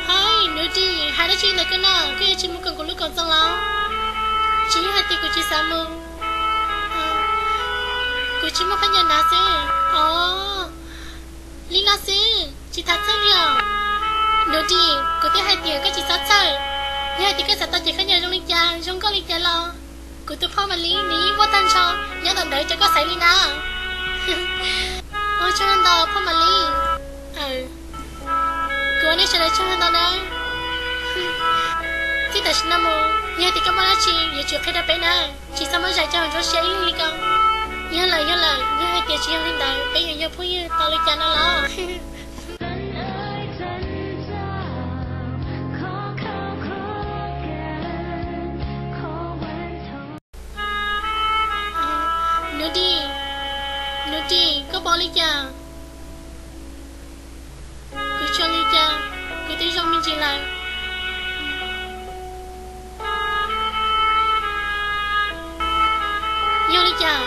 Hais, Nuj Dij, hais dab tsi ntawm koj no? Koj yuav tsis mus koom kuv lub koom txoos los? Tsis yog hais tias kuv tsis xav mus, kuv tsis muaj khaub ncaws hnav xwb os. Li no xwb tsis txhawj li os. Nuj Dij, kuv twb hais tias koj tsis txhob txhawj. Yog hais tias koj xav tau cev khaub ncaws zoo li cas, zoo nkauj li cas los kuv tus phauj Malis nws yeej muaj tag nrho nyob tom ntawd rau koj xaiv li na. Ua tsaug ntau phauj Malis. Kuv ua nej sawv daws tsaug ntau nawb. Txij tam sim no mus yog tias koj muaj dab tsi yuav tsum qhia rau peb na, tsis txhob muab zais rau hauv nruab siab ib leeg li ko. Yog lawm, yog lawm, yog hais tias tsis yog li ntawd peb yuav yog phooj ywg tau li cas no los? Nuj Dij, Nuj Dij, koj pom li cas? Kuv tsis ua li cas, kuv twb zoo me ntsis lawm. Yog li cas?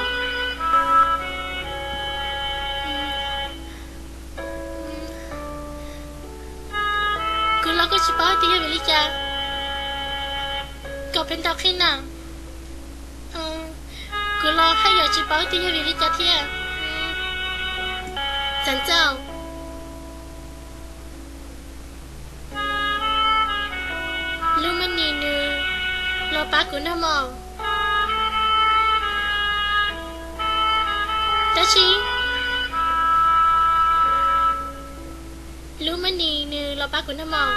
Kuv los kuj tsis paub tias yog vim li cas, kom peb nrog qhia na. Kuv los haj yam tsis paub tias yog vim li cas thiab. Txawm ntxaum, lub Mab Nis nws los pab kuv noj mov, tab sis lub Mab Nis nws los pab kuv noj mov.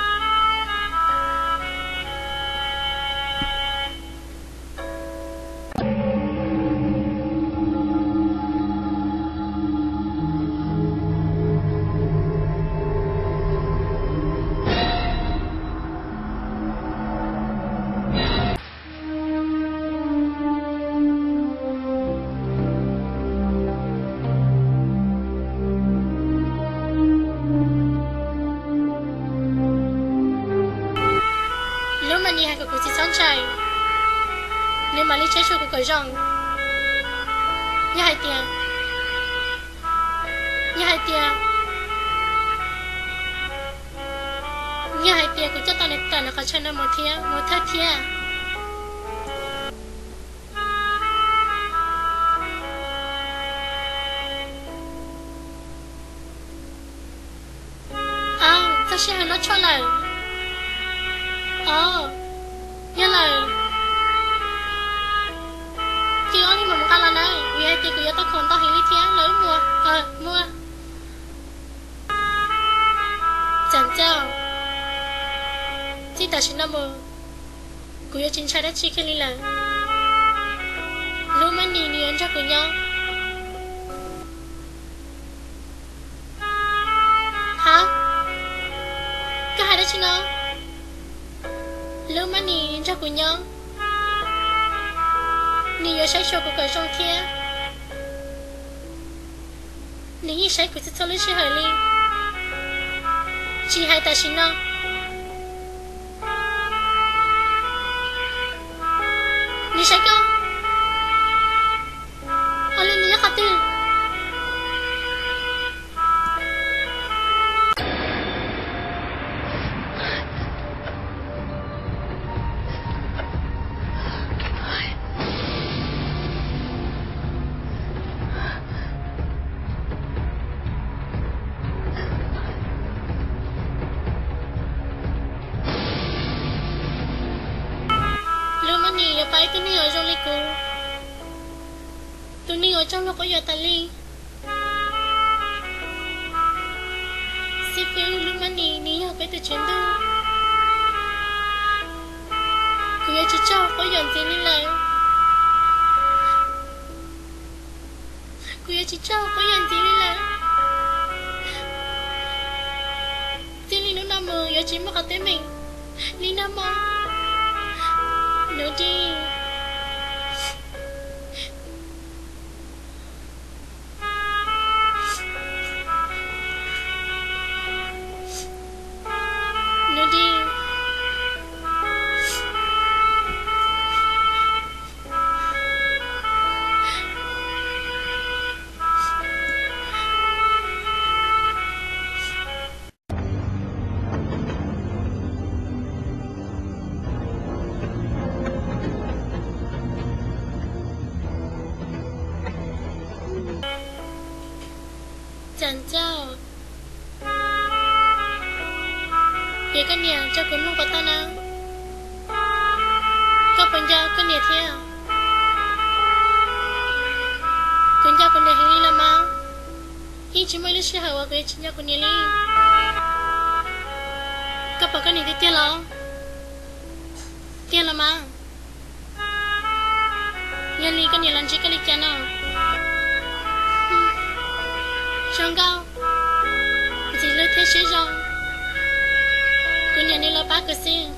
Lub Mab Nis hais kom kuv tsis txhob ntshai, nws mam li saib xyuas kuv kom zoo. Yog hais tias, yog hais tias, yog hais tias kuv coj tau nws tawm ntawm qhov chaw no mus thiab, mus thawj thiab. Aw, txog sij hawm noj tshuaj lawm. Aw, yog lawm, ces ob leeg mam mus nqa los nawb, vim hais tias kuv yuav tau khoom ntau heev li thiab lawm. Muaj, muaj. Txawm ntxaum, txij tam sim no mus kuv yuav tsis ntshai dab tsi kiag li lawm. Lub Mab Nis nws yuav nrog kuv nyob. Hab, koj hais dab tsi no? Lub Mab Nis nrog kuv nyob, nws yuav saib xyuas kuv kom zoo thiab. Nws yeej saib kuv txhua txhua lub sij hawm li, tsis hais tam sim no. Nws saib koj, ua li nws nyob qhov twg? Lub Mab Nis yuav pab ib tug neeg uas zoo li kuv, tus neeg uas raug luag quab yuam tas li. Xib fwb Lub Mab Nis, nws yog peb tus tswv ntuj. Kuv yuav tsis raug quab yuam ntxiv li lawm. Kuv yuav tsis raug quab yuam ntxiv li lawm. Txij li hnub no mus yuav tsis muaj qhov teeb meem li no mog. Nuv Dij. Nuv Dij. Koj niam, tso kuv mloog puas tau na? Koj puas nco koj niam thiab? Kuv nco kuv niam heev li los mas, yeej tsis muaj ib lub sij hawm uas kuv yuav tsis nco kuv niam li. Koj pom koj niam tiag tiag los? Tiag los mas. Yog li koj niam los ntsib koj li cas no? Zoo nkauj, ntxim hlub thiab siab zoo. Kuv niam nws los pab kuv xwb.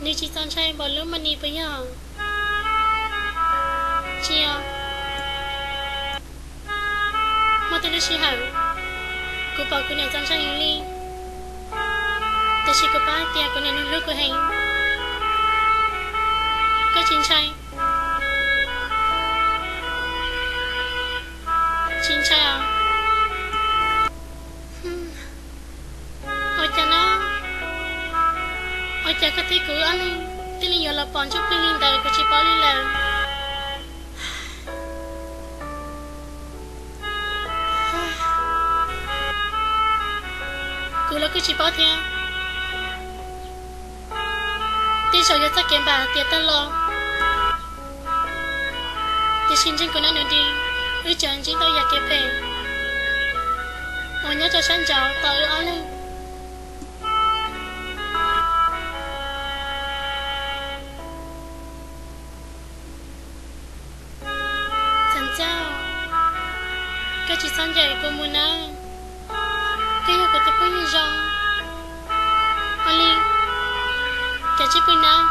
Nws tsis txaus ntshai npaum lub Maj Nis puas yog? Tsis yog. Muaj tej lub sij hawm kuv pom kuv niam txaus ntshai heev li, tiam sis kuv paub hais tias kuv niam nws hlub kuv heev. Koj tsis ntshai? Tsis ntshai os. Ua cas no? Ua cas koj thiab kuv ob leeg thiaj li yuav los pom ntsuj plig li ntawd kuv tsis paub li lawm? Kuv los kuj tsis paub thiab. Tej zaum yog txoj kev npam tiam tag los, tiam sis ntseeg kuv na Nus Dis, wb tseem ntsib ntau yam kev phem uas nyob rau sab nraud tau wb ob leeg. Txawm ntxaug, koj tsis txhob ncaim kuv mus nawb. Koj yog kuv tus phooj ywg zoo. Ua li, koj cia li pw nawb.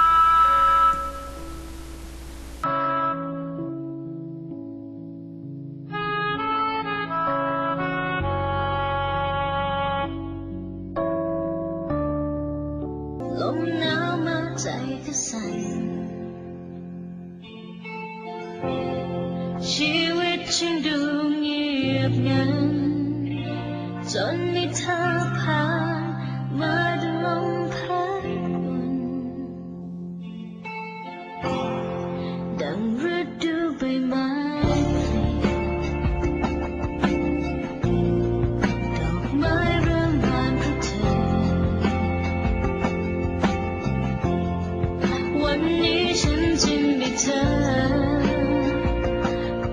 Lub hmo no mas txais tau xais, ชีวิตฉันดูเงียบงัน จนมีเธอผ่านมาดังลมพัดอุ่น ดังฤดูใบไม้ผลิ ดอกไม้เริ่มบานเพราะเธอ วันนี้ฉันจึงได้เจอ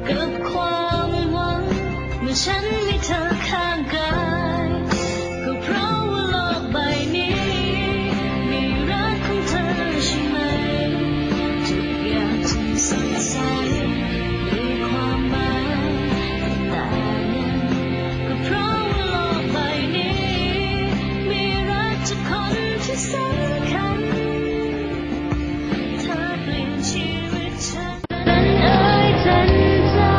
กับความหวัง เมื่อฉันมีเธอข้างกาย ก็เพราะว่าโลกใบนี้ มีรักของเธอใช่ไหม ทุกอย่างจึงสดใส มีความหมายต่างกัน ก็เพราะว่าโลกใบนี้ มีรักจากคนที่สำคัญ เธอเปลี่ยนชีวิตฉัน ฉันเอ๋ยฉันเจ้า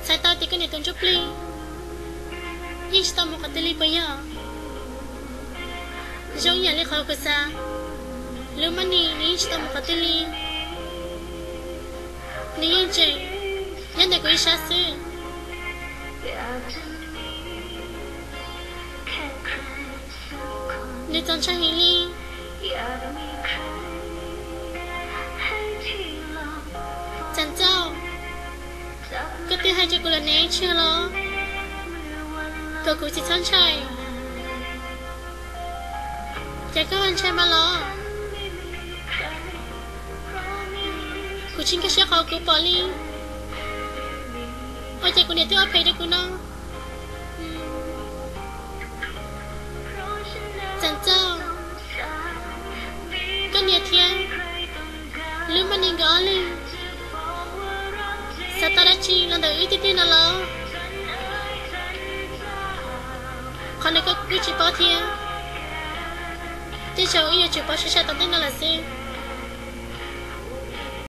Txhais tau tias koj niam tus ntsuj plig yeej tsis tau mus qhov twg li puas yog? Zoo ib yam li qhov kuv xav, lub Maj Nis nws yeej tsis tau mus qhov twg li. Nws yeej tseem nyob ntawm kuv ib sab xwb. Nws txaus ntshai heev li. Txawm ntxaug, koj twb hais rau kuv lawm ne, tsis yog los? Kom kuv tsis txhob ntshai. Ces koj ntshai mas los? Kuv tsis nkag siab qhov kuv pom li. Ua cas kuv niam twb ua phem rau kuv no? Txawm ntxaug, koj niam thiab lub Maj Nis nkawd ob leeg xav tau dab tsi los ntawm wb tiag tiag no los? Qhov ntawd koj kuj tsis paub thiab. Tej zaum wb yuav tsum paub sib sai tom ntej no lawm xwb.